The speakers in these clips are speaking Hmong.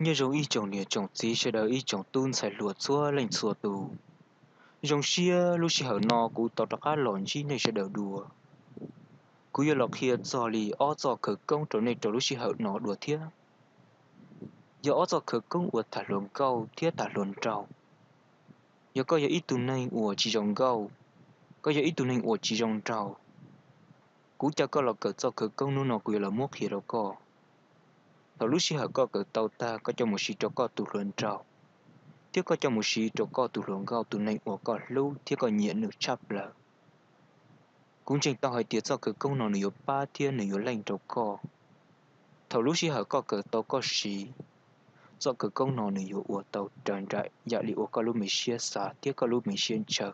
Nyob zoo ib tsoom niam tsoom txiv sawv daws, ib tsoom tub ntxhais hluas txhua leej txhua tus. Zoo siab lub sij hawm no kuv tau rov qab los ntsib nej sawv daws dua. Kuv yuav los qhia txog li ob txoj khawv koob rau nej rau lub sij hawm no dua thiab. Yog ob txoj khawv koob uas tham hluas nkauj thiab tham hluas nraug. Yog koj yog ib tug neeg uas tsis zoo nkauj, koj yog ib tug neeg uas tsis zoo nraug, kuv caw koj los kawm txoj khawv koob hnub no kuv yuav los muab qhia rau koj. Thaum lub sij hawm koj kawm tau tag, koj coj mus siv rau koj tus hluas nraug, thiab koj coj mus siv rau koj tus hluas nkauj, tus neeg uas koj hlub thiab koj nyiam nws tshaj plaws. Kuv ntseeg tau hais tias txoj khawv koob no nws yuav pab thiab nws yuav leej rau koj. Thaum lub sij hawm koj kawm tau koj siv, txoj khawv koob no nws yuav ua tau raws nraim yam li uas koj lub me siab xav thiab koj lub me siab ntshaw.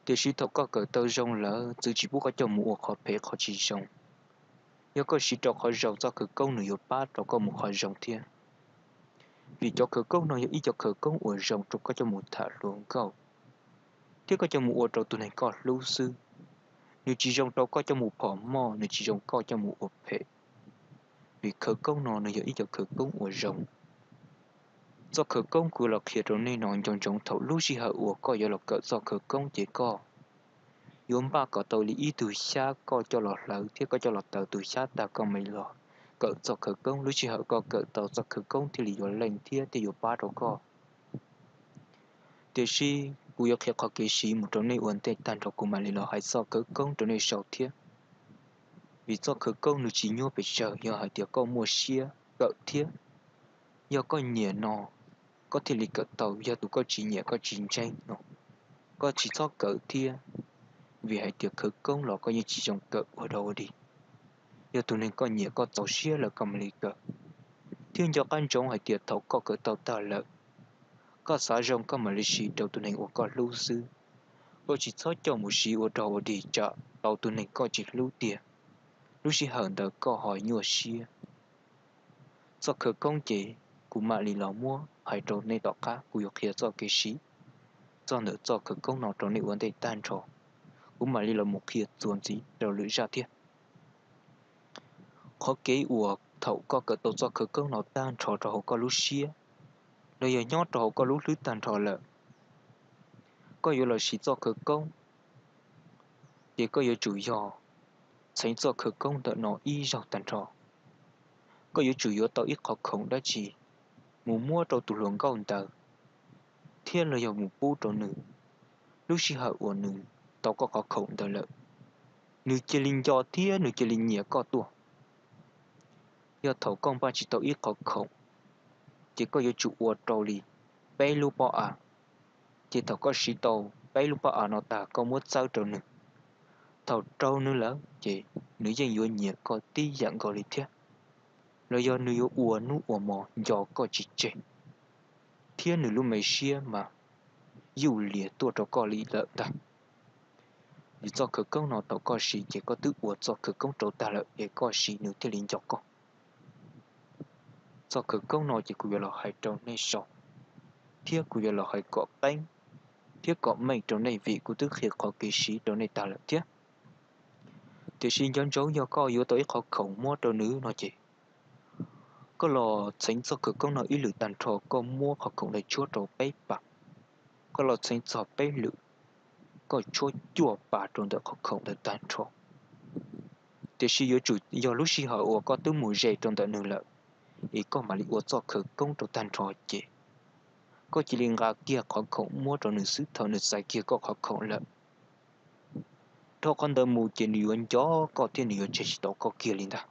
Tiam sis thaum koj kawm tau zoo lawm, txwv tsis pub koj coj mus ua qhov phem qhov tsis zoo. Yog koj siv rau qhov zoo, txoj khawv koob nws yuav pab rau koj mus qhov zoo thiab. Vim cov khawv koob no yog ib cov khawv koob uas zoo rau koj coj mus tham hluas nkauj, thiab koj coj mus ua rau tus neeg koj hlub xwb. Nws tsis zoo rau koj coj mus phom moj, nws tsis zoo koj coj mus ua phem. Vim khawv koob no nws yog ib cov khawv koob uas zoo. Txoj khawv koob kuv los qhia rau nej no nco ntsoov, thaum lub sij hawm uas koj yuav los kawm txoj khawv koob ces koj yuav npaj kom tau li ib tug xyab koj coj los hlawv thiab koj coj los taws tus xyab tag koj mam li los kawm txoj khawv koob. Lub sij hawm koj kawm tau txoj khawv koob thiaj li yuav leej thiab thiaj yuav pab rau koj. Tiam sis kuv yuav qhia qhov kev siv mus rau nej ua ntej tag nrho, kuv mam li los hais txoj khawv koob rau nej sau thiab. Vim txoj khawv koob nws tsis nyuaj pes tsawg, yog hais tias koj muaj siab kawm thiab. Yog koj nyiam no, koj thiaj li kawm tau, yog tus koj tsis nyiam koj tsis ntseeg no, koj tsis txhob kawm thiab. Vim hais tias khawv koob los koj yeej tsis zoo kawm ua dog ua dig. Yog tus neeg koj nyiam koj txaus siab lawm koj mam li kawm, thiab nco qab ntsoov hais tias thaum koj kawm tau tag lawm, koj xav zoo koj mam li siv rau tus neeg uas koj hlub xwb. Koj tsis txhob coj mus siv ua dog ua dig tsam tau tus neeg koj tsis hlub tiag, lub sij hawm ntawd koj ho nyuaj siab. Txoj khawv koob ces kuv mam li los muab hais rau nej tom qab, kuv yuav qhia txoj kev siv txog ntawm txoj khawv koob no rau nej ua ntej tag nrho. Kuv mam li los mus qhia txuas ntxiv rau lwm zaj thiab. Qhov kev uas thaum koj kawm tau txoj khawv koob no tag nrho rau hauv koj lub siab, los yog nyob rau hauv koj lub hlwb tag nrho lawm, koj yuav los siv txoj khawv koob, ces koj yuav tsum yog txheev txoj khawv koob ntawm no ib zaug tag nrho. Koj yuav tsum yuav tau ib qhov khoom dab tsi mus muab rau tus hluas nkauj ntawd, thiab los yog mus pub rau nws. Lub sij hawm uas nws tau koj qhov khoom ntawd lawm, nws cia li nco thiab nws cia li nyiam koj tuaj. Yog thaum koj npaj tsis tau ib qhov khoom, ces koj yuav tsum ua rau li peb lub pob av. Ces thaum koj siv tau peb lub pob av no tag, koj muab txawb rau nws. Thaum raug nws lawm ces nws yeej yuav nyiam koj tib yam nkaus li thiab, los yog nws yuav ua hnub ua hmo nco koj tsis tseg, thiab nws lub me siab mas yuj lias tuaj rau koj li lawm ntag. Vim txoj khawv koob no thaum koj siv ces koj twb ua txoj khawv koob rau tag lawm es koj siv nws thiaj li nco koj. Txoj khawv koob no ces kuv yuav los hais rau nej sau, thiab kuv yuav los hais kom qeeb thiab kom meej rau nej vim kuv twb qhia qhov kev siv rau nej tag lawm thiab. Tiam sis nco ntsoov, yog koj yuav tau ib qhov khoom muab rau nws no ces koj los txheev txoj khawv koob no ib lwm tag nrho, koj muab qhov khoom ntawd tshuab rau peb pas. Koj los txheev txog peb lwm, koj tshuab cuaj pas rau ntawm qhov khoom ntawd tag nrho. Tiam sis yuav tsum yog lub sij hawm uas koj twb mus ze rau ntawm nws lawm, es koj mam li ua txoj khawv koob rau tag nrho ces koj cia li nqa kiag qhov khoom muab rau nws xwb thaum nws txais kiag koj qhov khoom lawm. Dhau qhov ntawd mus ces nws yuav nco koj thiab nws yuav tseg tsis tau koj kiag li ntag.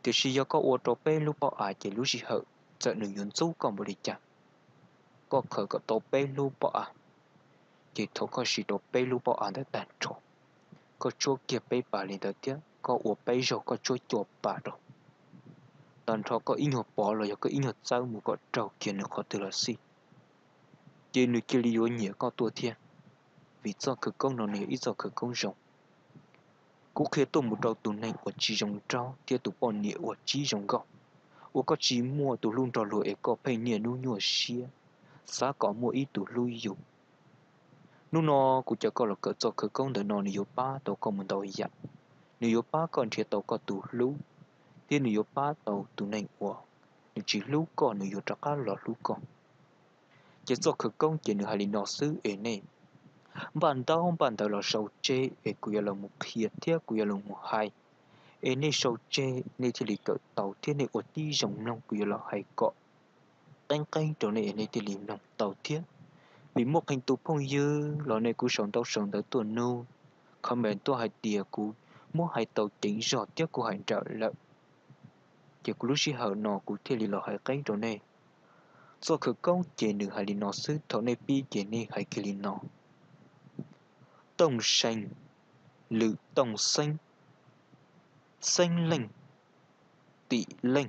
Tiam sis yog koj ua rau peb lub pob av ces lub sij hawm txawm nws yuav ntxub koj npaum li cas, koj khaws kom tau peb lub pob av, ces thaum koj siv rau peb lub pob av ntawd tag nrho, koj tshuab kiag peb pas li ntawd thiab koj ua peb zaug koj tshuab cuaj pas rau, tag nrho koj ib nyuag pov los yog koj ib nyuag txawb mus kom raug kiag nws qhov twg los xij, ces nws cia li yuav nyiam koj tuaj thiab. Vim txoj khawv koob no nws yog ib txoj khawv koob zoo. Kuv qhia tuaj mus rau tus neeg uas tsis zoo nraug thiab tus poj niam uas tsis zoo nkauj, uas koj tsis muaj tus hlub nrog luag es koj pheej niaj hnub nyuaj siab, xav kom muaj ib tug hlub yus. Hnub no kuv caw koj los kawm txoj khawv koob ntawm no, nws yuav pab tau koj mus ntau yam. Nws yuav pab koj nrhiav tau koj tus hlub, thiab nws yuav pab tau tus neeg uas nws tsis hlub koj, nws yuav rov qab los hlub koj. Ces txoj khawv koob ces nws hais li no xwb es nej npaj ntaub npaj ntawv los sau tseg es kuv yuav los mus qhia thiab kuv yuav los mus hais, es nej sau tseg nej thiaj li kawm tau thiab nej ua tib zoo mloog kuv yuav los hais kom qeeb qeeb rau nej es nej thiaj li mloog tau thiab. Vim muaj qee tus phooj ywg los nej kuj sau ntaub sau ntawv tuaj nug, comment tuaj hais tias kuv muab hais tau ceev zog thiab kuv hais nrawm lawm, ces kuv lub sij hawm no kuv thiaj li los hais qeeb rau nej. Txoj khawv koob ces nws hais li no xwb, thaum nej pib ces nej hais kiag li no: Tooj See, Lwm Tooj Xeeb, Xeeb Leej, Tim Leej,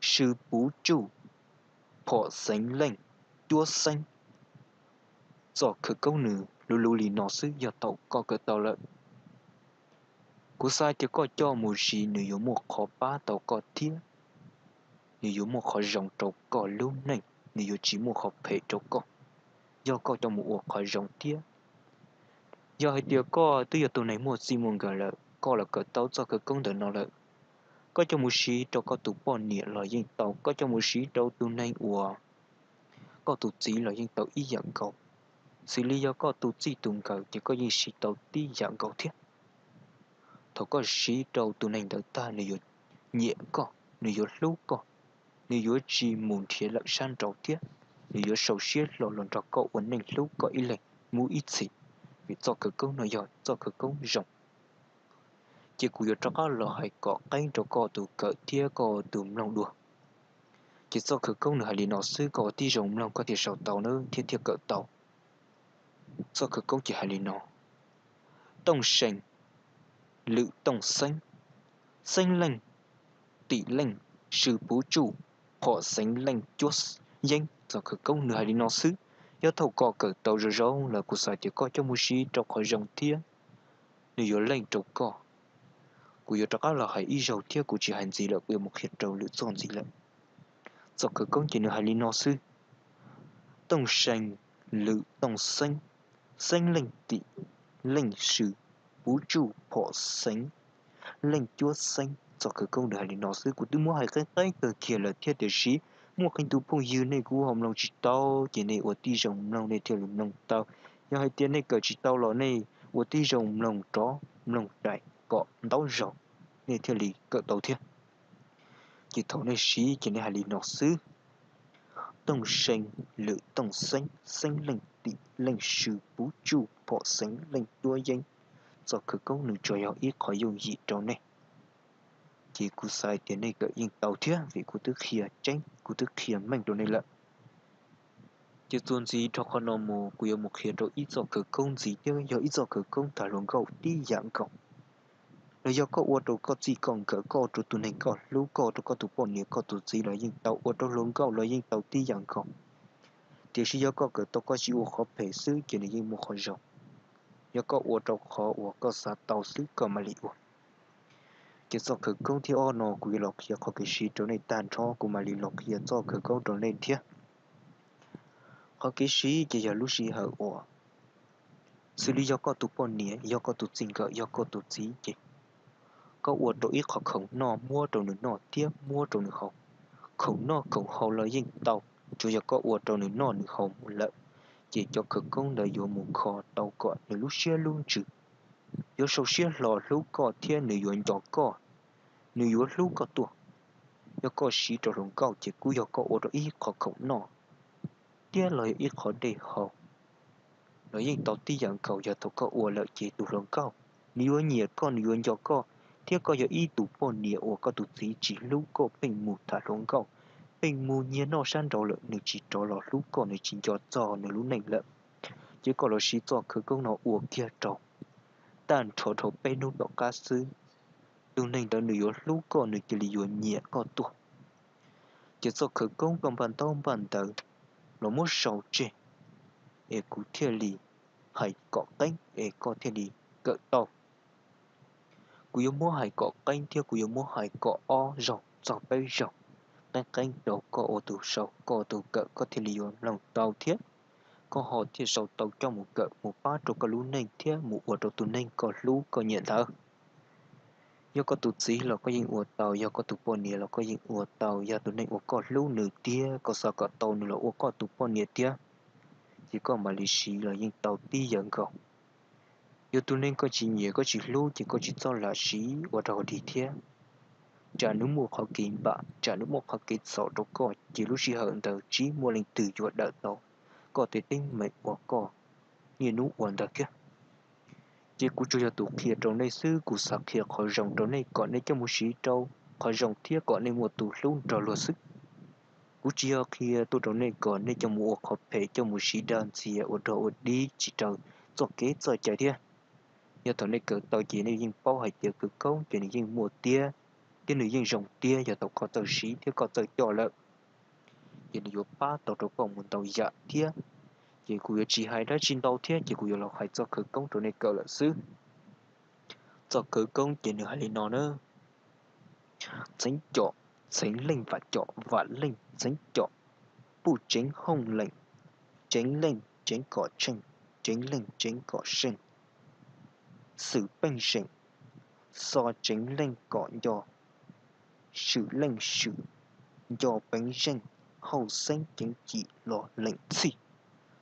Sw Puv Tsuj, Phom Xeev Leej, Cuab Xeeb. Txoj khawv koob nws luv luv li no xwb, yog thaum koj kawm tau lawm, kuv xav tias koj coj mus siv nws yuav muaj qhov pab tau koj thiab nws yuav muaj qhov zoo rau koj lub neej, nws yuav tsis muaj qhov phem rau koj, yog koj coj mus ua qhov zoo thiab. Yog hais tias koj twb yog tus neeg muaj txij muaj nkawm lawm, koj los kawm tau txoj khawv koob ntawm no lawm, koj coj mus siv rau koj tus poj niam los yeej tau, koj coj mus siv rau tus neeg uas koj tus txiv los yeej tau ib yam nkaus. Xws li yog koj tus txij tus nkawm ces koj yeej siv tau tib yam nkaus thiab. Thaum koj siv rau tus neeg ntawd tag, nws yuav nyiam koj, nws yuav hlub koj, nws yuav tsis mus nrhiav lawm sab nraud thiab, nws yuav sau siab hlo los nrog koj ua neej hlub koj ib leeg mus ib txhis, vim txoj khawv koob no yog txoj khawv koob zoo. Ces kuv yuav rov qab los hais kom qeeb rau koj tus kawm thiab koj tus mloog dua. Ces txoj khawv koob nws hais li no xwb, koj ua tib zoo mloog koj thiaj sau tau na thiab thiaj kawm tau. Txoj khawv koob ces hais li no: Tooj See, Lwm Tooj Xeeb, Xeeb Leej, Tim Leej, Sw Puv Tsuj, Phom Xeev Leej, Cuab Yeeb. Txoj khawv koob nws hais li no xwb, yog thaum koj kawm tau zoo zoo lawm kuv xav tias koj coj mus siv rau qhov zoo thiab nws yuav leej rau koj. Kuv yuav rov qab los hais ib zaug thiab kuv tsis hais ntxiv lawm, kuv yuav mus qhia rau lwm txoj ntxiv lawm. Txoj khawv koob ces nws hais li no xwb: Tooj See, Lwm Tooj Xeeb, Xeeb Leej, Tim Leej, Sw Puv Tsuj, Phom Xeev Leej, Cuab Xeeb. Txoj khawv koob nws hais li no xwb, kuv twb muab hais qeeb qeeb kawg kiag lawm thiab, tiam sis muaj qee tus phooj ywg nej kuj ho mloog tsis tau, ces nej ua tib zoo mloog nej thiaj li mloog tau. Yog hais tias nej kawm tsis tau los nej ua tib zoo mloog rov mloog daim kom ntau zaus, nej thiaj li kawm tau thiab. Ces thaum nej siv ces nej hais li no xwb: Tooj See, Lwm Tooj Xeeb, Xeeb Leej, Tim Leej, Sw Puv Tsuj, Phom Xeev Leej, Cuab Yeeb. Txoj khawv koob nws tsuas yog ib qho yooj yim rau nej, ces kuv xav tias nej kawm yeej tau thiab vim kuv twb qhia tseeb, kuv twb qhia meej rau nej lawm. Ces txuas ntxiv rau qhov no mus kuv yuav mus qhia rau ib txoj khawv koob ntxiv thiab yog ib txoj khawv koob tham hluas nkauj tib yam nkaus. Los yog koj ua rau koj txij koj nkawm, koj ua rau tus neeg koj hlub, koj ua rau koj tus poj niam koj tus txiv los yeej tau, ua rau hluas nkauj los yeej tau tib yam nkaus. Tiam sis yog koj kawm tau koj tsis ua qhov phem xwb ces nws yeej muaj qhov zoo. Yog koj ua rau qhov uas koj xav tau xwb koj mam li ua. Ces txoj khawv koob thib ob no kuv yuav los qhia qhov kev siv rau nej tag nrho, kuv mam li los qhia txoj khawv koob rau nej thiab. Qhov kev siv ces yog lub sij hawm uas xws li yog koj tus poj niam, yog koj tus txij nkawm, yog koj tus txiv ces koj ua rau ib qho khoom noj muab rau nws noj thiab muab rau nws haus. Khoom noj khoom haus los yeej tau, tsuas yog koj ua rau nws noj nws haus mus lawm, ces cov khawv koob ntawd yuav mus kho tau kom nws lub siab lub ntsws, yuav sau siab hlo hlub koj thiab nws yuav nco koj, nws yuav hlub koj tuaj. Yog koj siv rau hluas nkauj ces kuj yog koj ua rau ib qho khoom noj thiab los yog ib qho dej haus los yeej tau tib yam nkaus. Yog thaum koj ua lawm ces tus hluas nkauj nws yuav nyiam koj, nws yuav nco koj, thiab koj yog ib tus poj niam uas koj tus txiv tsis hlub, koj pheej mus tham hluas nkauj, pheej mus nyiag noj sab nraud lawm nws tsis rov los hlub koj, nws tsis nco txog nws lub neej lawm. Ces koj los siv txoj khawv koob no ua kiag rau tag nrho dhau peb hnub tom qab xwb, tus neeg ntawd nws yuav hlub koj, nws cia li yuav nyiam koj tuaj. Ces txoj khawv koob koj npaj ntaub npaj ntawv los muab sau tseg, es kuv thiaj li hais kom qeeb es koj thiaj li kawm tau. Kuv yuav muab hais kom qeeb thiab kuv yuav muab hais kom ob zaug txog peb zaug, qeeb qeeb rau koj ua tus sau, koj ua tus kawm, koj thiaj li yuav mloog tau thiab koj ho thiaj sau tau coj mus kawm mus pab rau koj lub neej thiab mus ua rau tus neeg koj hlub koj nyiam ntawd. Yog koj tus txiv los koj yeej ua tau, yog koj tus poj niam los koj yeej ua tau, yog tus neeg uas koj hlub nws thiab koj xav kom tau nws los ua koj tus poj niam thiab, ces koj mam li siv los yeej tau tib yam nkaus. Yog tus neeg koj tsis nyiam koj tsis hlub ces koj tsis txhob lam siv ua rau dig thiab. Tsam nws muaj qhov kev npam, tsam nws muaj qhov kev txhaum rau koj ces lub sij hawm ntawd tsis muaj leej twg yuav daws tau koj tej teeb meem uas koj niaj hnub ua ntawd thiab. Ces kuv tsuas yog tus qhia rau nej xwb, kuv xav qhia qhov zoo rau nej kom nej coj mus siv rau qhov zoo thiab kom nej muaj tus hlub nrog luag xwb. Kuv tsis yog qhia tuaj rau nej kom nej coj mus ua qhov phem, coj mus siv dag ntxias ua dog ua dig tsis raws txoj kev txoj cai thiab. Yog thaum nej kawm tau ces nej yeej paub hais tias khawv koob ces nws yeej muaj tiag, thiab nws yeej zoo tiag yog thaum koj txawj siv thiab koj txawj coj lawm. Ces nws yuav pab tau rau koj mus ntau yam thiab. Ces kuv yuav tsis hais dab tsi ntau thiab, ces kuv yuav los hais txoj khawv koob rau nej kawm lawm xwb. Txoj khawv koob ces nws hais li no na: Txheeb com, txheeb leej vam com, vam leej txheeb com, puj tseeb hooj leem, tseeb leej tseeb kom tsheej, tseeb leej tseeb kom seej, xwm peej zeem, xo tseeb leej kom nco, swm leej swm nco peev zeej, hauj xeeb ceev ci los leem txhij.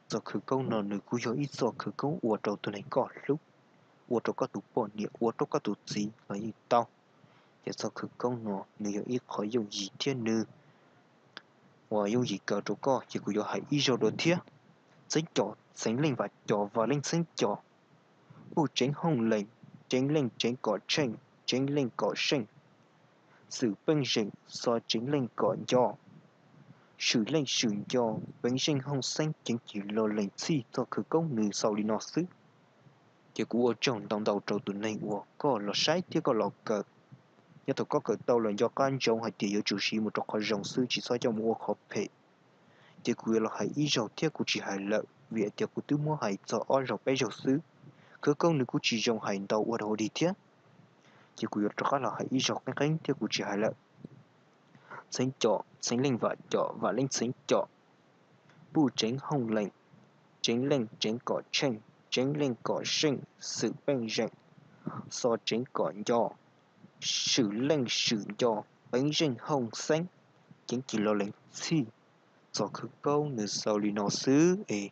Txoj khawv koob no nws kuj yog ib txoj khawv koob ua rau tus neeg koj hlub, ua rau koj tus poj niam, ua rau koj tus txiv los yeej tau. Ces txoj khawv koob no nws yog ib qho yooj yim thiab nws uas yooj yim kawm rau koj, ces kuv yuav hais ib zaug dua thiab. Txheeb com, txheeb leej vam com, vam leej txheeb com, puj tseeb hooj leem, tseeb leej tseeb kom tsheej, tseeb leej kom seej, xwm peej zeem, xo tseeb leej kom nco, swm leej swm nco peev zeej, hauj xeeb ceev ci los leem txhij. Txoj khawv koob nws xaus li no xwb. Ces kuv ua tsaug ntau ntau rau tus neeg uas koj los saib thiab koj los kawm. Nyob thaum koj kawm tau los nco qab ntsoov hais tias yuav tsum siv mus rau qhov zoo xwb, tsis txhob coj mus ua qhov phem. Ces kuv yuav los hais ib zaug thiab kuv tsis hais lawm, vim tias kuv twb muab hais txog ob zaug peb zaug xwb. Khawv koob nws kuj tsis zoo hais ntau ua rau dig thiab. Ces kuv yuav rov qab los hais ib zaug qeeb qeeb thiab kuv tsis hais lawm. Txheeb com, txheeb leej vam com, vam leej txheeb com, puj tseeb hooj leem, tseeb leej tseeb kom tsheej, tseeb leej kom seej, xwm peej zeem, xo tseeb kom nco, swm leej swm nco peev zeej, hauj xeeb ceev ci los leem txhij. Txoj khawv koob nws xaus li no xwb es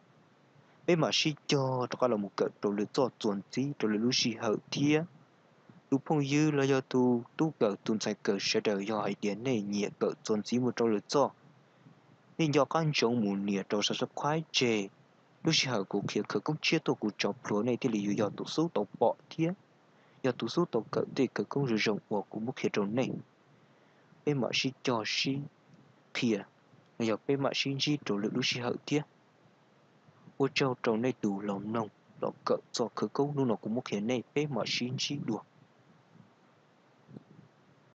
peb mam sib cog rov qab los mus kawm rau lwm txoj txuas ntxiv rau lwm lub sij hawm thiab. Tus phooj ywg los yog tus tub kawm tus ntxhais kawm sawv daws, yog hais tias nej nyiam kawm txuas ntxiv mus rau lwm txoj, nej nco qab ntsoov mus nias rau subscribe tseg. Lub sij hawm kuv qhia khawv koob tshiab tuaj kuv tso plhuav nej thiaj li yuav yog tus xub tau pom thiab yog tus xub tau kawm tej khawv koob zoo zoo uas kuv muab qhia rau nej. Peb mam sib cog sib qhia, los yog peb mam sib ntsib rau lwm lub sij hawm thiab. Ua tsaug rau nej tus los mloog los kawm txoj khawv koob hnub no kuv muab qhia nej, peb mam sib ntsib dua.